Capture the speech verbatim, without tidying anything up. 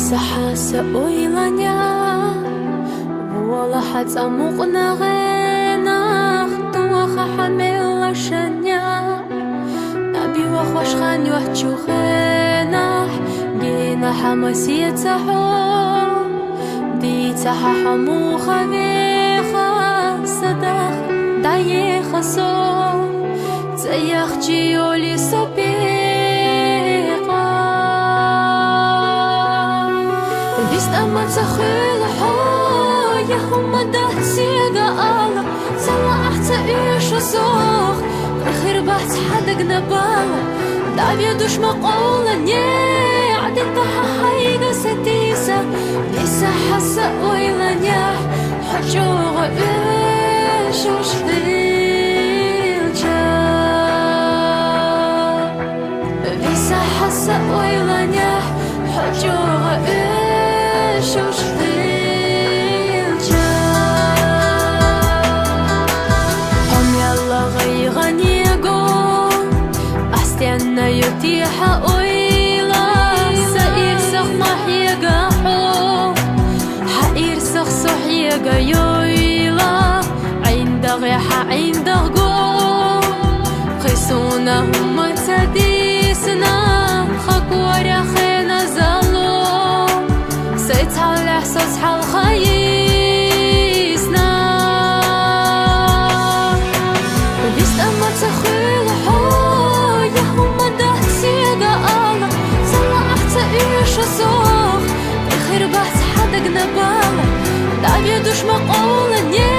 Цахьаса ойланя, вола хьацӀа мукъна гъенах, туаха хьамела шаня. Наби вахвашхан юхчухенах, гена хьамасица хьо. Дица хьамуха веха, садах даеха со. Цаяхчи оли сопеха. Вистама цахула хо, яхума дахсига ала. Сала ахца ишу сох, хирбац хадагна бала. Дави душма къола не, адита хайга сатиса. Иса хаса ойланя, хачуга ишу швилча. Виса хаса ойланя, хачуга ишу швилча. Хомяла гайганиго, астенна ютиха ойла, са ирсах махьега хо, ха ирсах сохьега йойла, гӀиндагъи хьа гӀиндагъго, хисуна гьуммаца дисна, хакваря хена зало, сецалахь соцхьал хайисна. Вистама цахула хо, яхума дахсига ала, сала ахца ишу сох, хирбац хадагна бала. Дави душма къола не,